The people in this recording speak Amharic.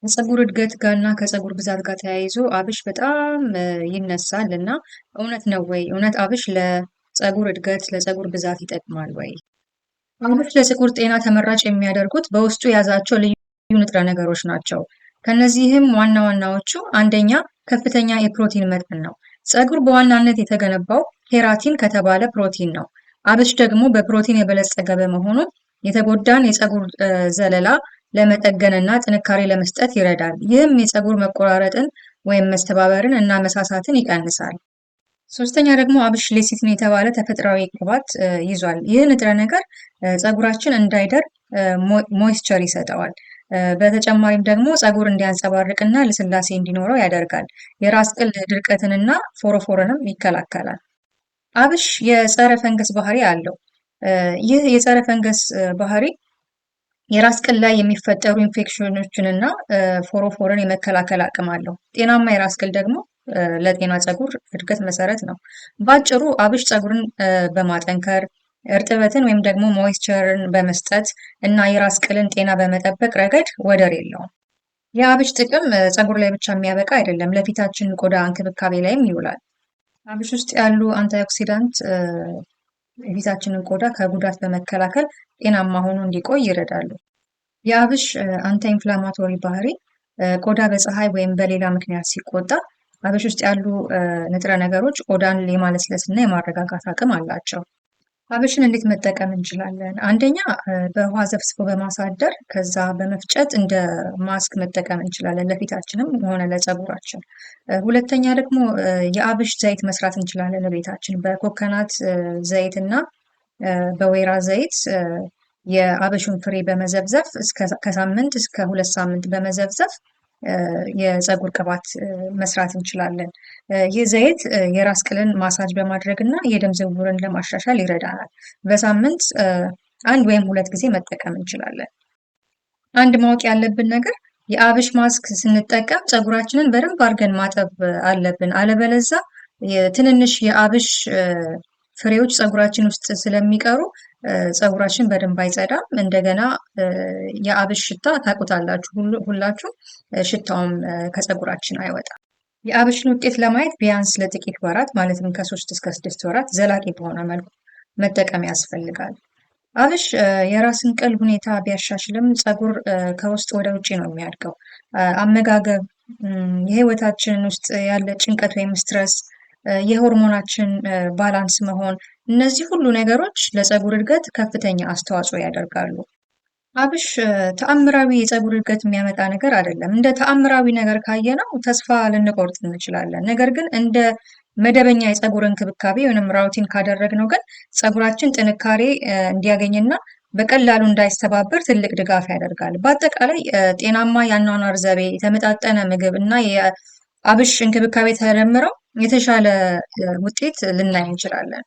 ከፀጉር እድገት ጋር እና ከፀጉር ብዛት ጋር ተያይዞ አብሽ በጣም ይነሳል እና እውነት ነው ወይ? እውነት አብሽ ለፀጉር እድገት ለፀጉር ብዛት ይጠቅማል ወይ? አብሽ ለፀጉር ጤና ተመራጭ የሚያደርጉት በውስጡ የያዛቸው ልዩ ንጥረ ነገሮች ናቸው። ከነዚህም ዋና ዋናዎቹ አንደኛ ከፍተኛ የፕሮቲን መጠን ነው። ፀጉር በዋናነት የተገነባው ኬራቲን ከተባለ ፕሮቲን ነው። አብሽ ደግሞ በፕሮቲን የበለጸገ በመሆኑ የተጎዳን የፀጉር ዘለላ ለመጠገንና ጥንካሬ ለመስጠት ይረዳል። ይህም የፀጉር መቆራረጥን ወይም መስተባበርን እና መሳሳትን ይቀንሳል። ሶስተኛ ደግሞ አብሽ lecithin የተባለ ተፈጥሯዊ ቅባት ይዟል። ይህ ንጥረ ነገር ፀጉራችን እንዳይደርቅ moisture ይሰጠዋል። በተጨማሪም ደግሞ ፀጉር እንዲያንጸባርቅና ልስላሴ እንዲኖረው ያደርጋል። የራስ ቅል ድርቀትንና ፎሮፎርንም ይከላከላል። አብሽ የጸረ ፈንገስ ባህሪ አለው። ይህ የጸረ ፈንገስ ባህሪ የራስ ቅል ላይ የሚፈጠሩ ኢንፌክሽኖችንና ፎሮፎርን የመከላከል አቅም አለው። ጤናማ የራስ ቅል ደግሞ ለጤና ፀጉር እድገት መሰረት ነው። በአጭሩ አብሽ ፀጉርን በማጠንከር፣ እርጥበትን ወይም ደግሞ moisture ን በመስጠት እና የራስ ቅልን ጤና በመጠበቅ ረገድ ወደር የለውም። የአብሽ ጥቅም ፀጉር ላይ ብቻ የሚያበቃ አይደለም፣ ለፊታችን ቆዳ እንክብካቤ ላይም ይውላል። አብሽ ውስጥ ያሉ antioxidant የፊታችንን ቆዳ ከጉዳት በመከላከል ጤናማ ሆኖ እንዲቆይ ይረዳሉ። የአብሽ anti-inflammatory ባህሪ ቆዳ በፀሐይ ወይም በሌላ ምክንያት ሲቆጣ አብሽ ውስጥ ያሉ ንጥረ ነገሮች ቆዳን የማለስለስ እና የማረጋጋት አቅም አላቸው። አብሽን እንዴት መጠቀም እንችላለን? አንደኛ በውሃ ዘፍዝፎ በማሳደር ከዛ በመፍጨት እንደ ማስክ መጠቀም እንችላለን፣ ለፊታችንም ሆነ ለፀጉራችን። ሁለተኛ ደግሞ የአብሽ ዘይት መስራት እንችላለን ለቤታችን በኮኮናት ዘይት እና በወይራ ዘይት የአብሹን ፍሬ በመዘፍዘፍ ከሳምንት እስከ 2 ሳምንት በመዘፍዘፍ የፀጉር ቅባት መስራት እንችላለን። ይህ ዘይት የራስ ቅልን ማሳጅ በማድረግ እና የደም ዝውውርን ለማሻሻል ይረዳናል። በሳምንት አንድ ወይም ሁለት ጊዜ መጠቀም እንችላለን። አንድ ማወቅ ያለብን ነገር የአብሽ ማስክ ስንጠቀም ፀጉራችንን በደንብ አድርገን ማጠብ አለብን። አለበለዛ ትንንሽ የአብሽ ፍሬዎች ፀጉራችን ውስጥ ስለሚቀሩ ፀጉራችን በደንብ አይጸዳም። እንደገና የአብሽ ሽታ ታውቁታላችሁ ሁላችሁ፣ ሽታውም ከፀጉራችን አይወጣም። የአብሽን ውጤት ለማየት ቢያንስ ለጥቂት ወራት ማለትም ከ3 እስከ 6 ወራት ዘላቂ በሆነ መልኩ መጠቀም ያስፈልጋል። አብሽ የራስን ቅል ሁኔታ ቢያሻሽልም ፀጉር ከውስጥ ወደ ውጭ ነው የሚያድገው። አመጋገብ፣ የህይወታችንን ውስጥ ያለ ጭንቀት ወይም stress፣ የሆርሞናችን balance መሆን፣ እነዚህ ሁሉ ነገሮች ለፀጉር እድገት ከፍተኛ አስተዋጽኦ ያደርጋሉ። አብሽ ተአምራዊ የፀጉር እድገት የሚያመጣ ነገር አይደለም። እንደ ተአምራዊ ነገር ካየነው ተስፋ ልንቆርጥ እንችላለን። ነገር ግን እንደ መደበኛ የፀጉር እንክብካቤ ወይም routine ካደረግነው ግን ፀጉራችን ጥንካሬ እንዲያገኝና በቀላሉ እንዳይሰባበር ትልቅ ድጋፍ ያደርጋል። በአጠቃላይ ጤናማ የአኗኗር ዘይቤ፣ የተመጣጠነ ምግብ እና የአብሽ እንክብካቤ ተደምረው የተሻለ ውጤት ልናይ እንችላለን።